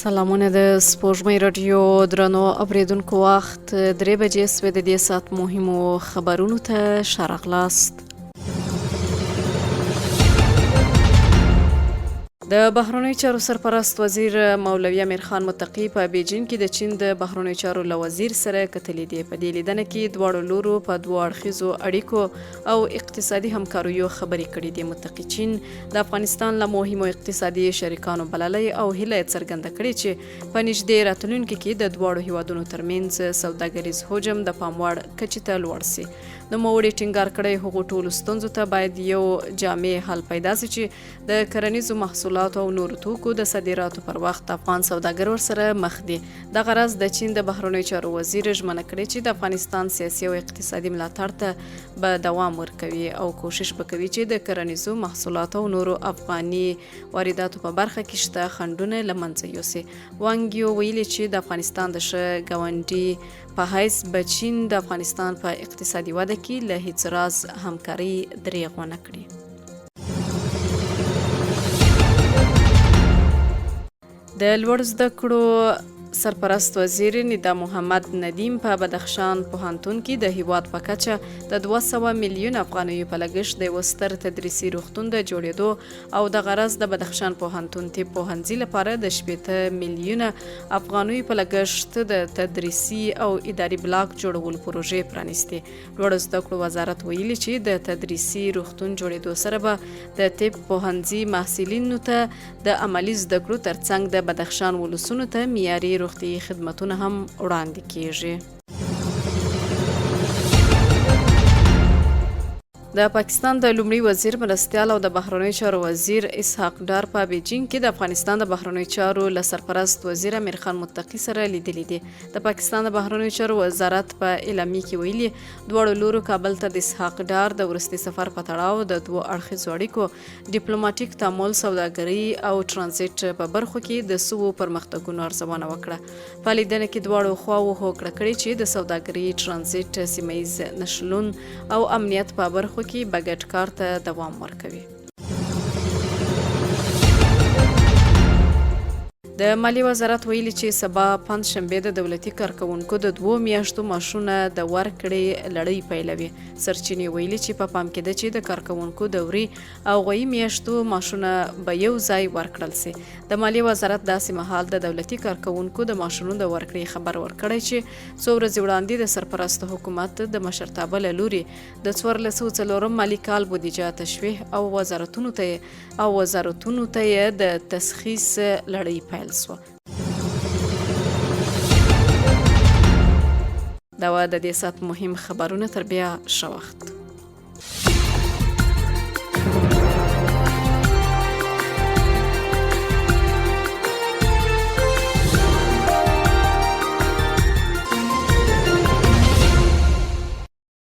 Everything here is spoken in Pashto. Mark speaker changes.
Speaker 1: سلامونه د سپوږمۍ راډیو درنو اوریدونکو، وخت 3 بجې سوې، د دې ساعت مهمو خبرونو ته ښه راغلاست. د بهرنیو چارو سرپرست وزیر مولوي امیر خان متقي په بیجینګ کې د چین د بهرنیو چارو له وزیر سره کتلي دي. په دې لیدنه کې دواړو لورو په دوو اړخیزو اړیکو او اقتصادي همکاریو خبرې کړې دي. متقي چین د افغانستان له مهمو اقتصادي شریکانو بللی او هیله یې څرګنده کړې چې په نږدې راتلونکي کې د دواړو هیوادونو ترمنځ سوداګریز حجم د پام وړ کچې ته لوړ شي. نوموړي ټینګار کړی، هغو ټولو ستونزو ته باید یو جامع حل پیدا شي چې د کرنیزو محصولاتو او نورو توکو د صادراتو پر وخت افغان سوداګر ورسره مخ دي. دغه راز د چین د بهرنیو چارو وزیر ژمنه کړې چې د افغانستان سیاسي او اقتصادي ملاتړ ته به دوام ورکوي او کوشش به کوي چې د کرنیزو محصولاتو او نورو افغاني وارداتو په برخه کې شته خنډونه له منځه یوسي. وانګ یو ویلي چې د افغانستان د ښه ګاونډي په حیث به چین د افغانستان په اقتصادي وده کې له هیڅ راز همکارۍ دریغ ونه کړي. د لوړو زده کړو سرپرست وزیر ندا محمد ندیم په بدخشان پوهنتون کې د هیواد په کچه د 200 میلیون افغانیو په لګښت د یوه ستر تدریسي روغتون د جوړېدو او دغه راز د بدخشان پوهنتون طب پوهنځي لپاره د 60 میلیونه افغانیو په لګښت د تدریسي او اداري بلاک جوړولو پروژې پرانیستې. لوړو زده کړو وزارت ویلي چې د تدریسي روغتون جوړېدو سره به د طب پوهنځي محصلینو ته د عملي زده کړو ترڅنګ د بدخشان ولسونو ته معیاري روغتیايي خدمتونه هم وړاندې کیږي. د پاکستان د لومړي وزیر مرستیال او د بهرنیو چارو وزیر اسحاق ډار په بیجینګ کې د افغانستان د بهرنیو چارو له سرپرست وزیر امیر خان متقي سره لیدلي دي. د پاکستان د بهرنیو چارو وزارت په اعلامیې کې ویلي، دواړو لورو کابل ته د اسحاق ډار د وروستي سفر په تړاو د دوو اړخیزو اړیکو، ډیپلوماټیک تعامل، سوداګرۍ او ټرانزیټ په برخو کې د سوو پرمختګونو ارزونه وکړه. په لیدنه کې دواړو خواوو هوکړه کړې چې د سوداګرۍ، ټرانزیټ، سیمه ییز نښلون او امنیت په برخو کې به ګډ کار ته دوام ورکوي. د مالي وزارت ویلي چې سبا پنجشنبه د دولتي کارکوونکو د 2 میاشتو معاشونه د ورکړې لړۍ پیلوي. سرچینې ویلي چې په پام کې ده چې د کارکوونکو د وري او غویي میاشتو معاشونه به یو ځای ورکړل شي. د مالیې وزارت داسې مهال د دولتي کارکوونکو د معاشونو د ورکړې خبر ورکړی چې څو ورځې وړاندې د سرپرست حکومت د مشرتابه له لوري د 1404 مالي کال بودیجه تشویح او وزارتونو ته او وزارتونو ته یې د تشخیص لړۍ پیل شوه. دا وه د دې ساعت مهم خبرونه، تر بیا ښه وخت.